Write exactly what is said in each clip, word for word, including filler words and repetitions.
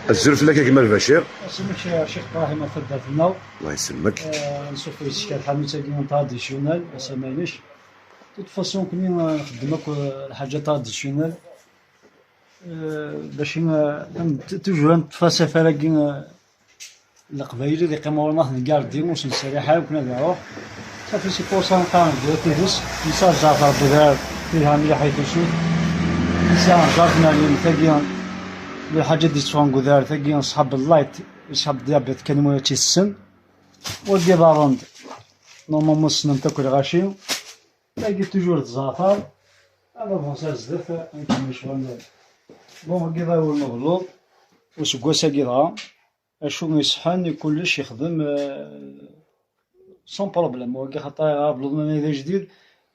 Azul fell-ak a gma Lbacir. Asmi k-, Ccix Ibrahim ɣef taddart-nneɣ. Allah yesselmek. Eh, nṣufu yes-k lḥanut-agi n traditionnel, asamaynec. De toute façon, nekni, eh, nxeddem akk, eh, lḥaǧa traditionnel. Eh, bac, eh, am-, t-, toujours am tfasafar-agi, eh, Leqbayel ad yeqqim ɣur-neɣ ad t-ngardi, ur s-nesriḥ ara, akken ad iruḥ. Safi si pour ça nqaren d tidet, yesɛa Ǧaɛfer Budar, telha mliḥ i tusut. Yesɛa Ǧaɛfer Meryem tagi, d lḥaǧa d-yetteffɣen deg udrar, tagi ṣṣḥab n light, ṣṣḥab diabète kan ur tt-itessen. Wagi d arundi. Normalement ssnen-t akk lɣaci. Tagi toujours d Ǧaɛfer. Ad avancer ar zdat, ad nkemmel ccɣel-nni. Bon, wagi d awal n ubelluḍ. Useggas-agi dɣa. Acu iṣeḥḥan i kullec yexdem, eh, sans problème. Wagi xaṭer abelluḍ ma d ajdid,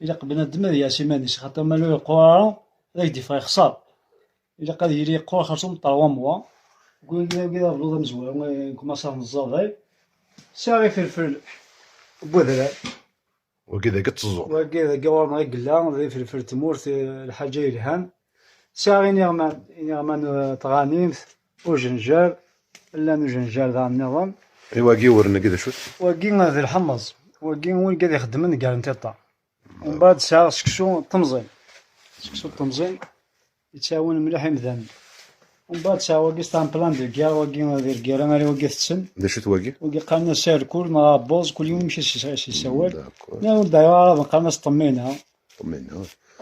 ilaq bnadem ad yers iman-is, xaṭer ma ur yeqqur ara, ad ak-d-yeffeɣ yexṣer. Ilaq ad yili yeqqur xerṣum trois mois. Wagi, wagi d abelluḍ amezwaru, eh, nkumaṣ ad neẓẓaday. Sɛiɣ ifelfel n wedrar. Wagi dagi d teẓẓur. Wagi dagi ɣur-neɣ i yella, d ifelfel n tmurt, eh, lḥaǧa yelhan. Sɛiɣ iniɣman, iniɣman, eh, tɣanimt, ujenjar, llan ujenjar daɣen nniḍen. I wagi uren-agi d acu-t? Wagi, eh, d lḥemmeẓ. Wagi win i ad ixeddmen gar n tiṭṭa. Mbeɛd sɛiɣ seksu n temẓin. Seksu n temẓin yettɛawan mliḥ imdanen. Mbeɛd sɛiɣ wagi c'est un plant de guerre, wagi d lgirra ara wagi tetten. D acu-t wagi? Wagi qqaren-as alkul neɣ abbuẓ, kul yiwen amek i s-, s-, s-, yessawal. D'accord. Neɣ ur d-ɛyiɣ ara qqaren-as ṭṭemmina. Ṭṭemmina.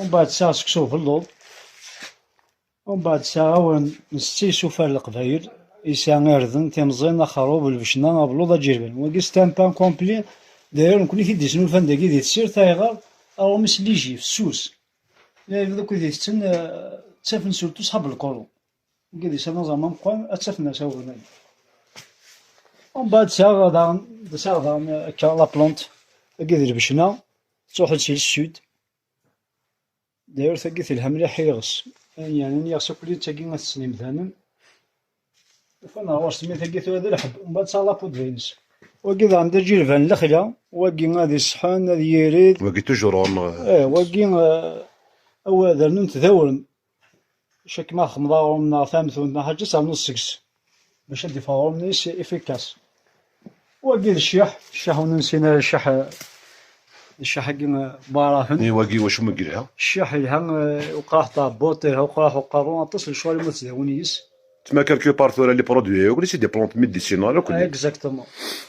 Mbeɛd sɛiɣ seksu ubelluḍ. Mbeɛd sɛiɣ awer nsetti isufar n Leqbayel, yesɛa irden, timẓin, axerrub, lbecna, abelluḍ, aǧirban. Wagi c'est un pain complet. D'ailleurs, nekkni t-id-yesnulfan dagi di tessirt, ayɣer? Aɣrum-is léger, fessus. Lɛibad akk i d-itetten, eh, ttafen surtout ṣṣḥab lkuru. Wigi d isan aẓaman meqqren, ad tafen asawen-agi. Mbeɛd sɛiɣ daɣen, sɛiɣ daɣen akka la plante, agi d lbecna, tettruḥu-d si le sud. D'ailleurs, tagi telha mliḥ i yiɣes. Yeɛni, yiɣes akk-nni d tagi ad tessen imdanen. Ufan ɣer ɣur-s tmi tagi tura d lḥebb, mbeɛd sɛiɣ la poudre-ines. Wagi daɣen d aǧilban n lexla, wagi ad iseḥḥen, ad yirid. Wagi toujours ɣur-neɣ. Eh, wagi, eh, awer ad rnunt d awrem. Cak ma txedmeḍ aɣrum neɣ tamtunt neɣ ḥaǧa, ternuḍ seg-s. Bac ad d-iffeɣ aɣrum-nni efficace. Wagi d cciḥ, cciḥ ur nessin ara cciḥ, d cciḥ-agi n Warafen. I wagi wacu ma yelha? Cciḥ yelha, eh, uqraḥ tɛebbuḍt, yelha uqraḥ uqerru, aṭas n lecɣal i ma tdawin yis. Tma quelque part tura les produits, akk c'est des plantes médicinales, akk. Exactement.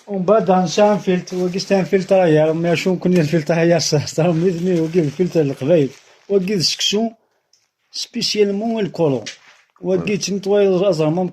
Umbeɛd daɣen nesɛa un filtre, wagi c'est un filtre ayer, mais acu nekkni le filtre ayer s, s, s, wagi d filtre n Leqbayel. Wagi d seksu, spécialement lkuru. Wagi yettnetwayeḍ aẓrem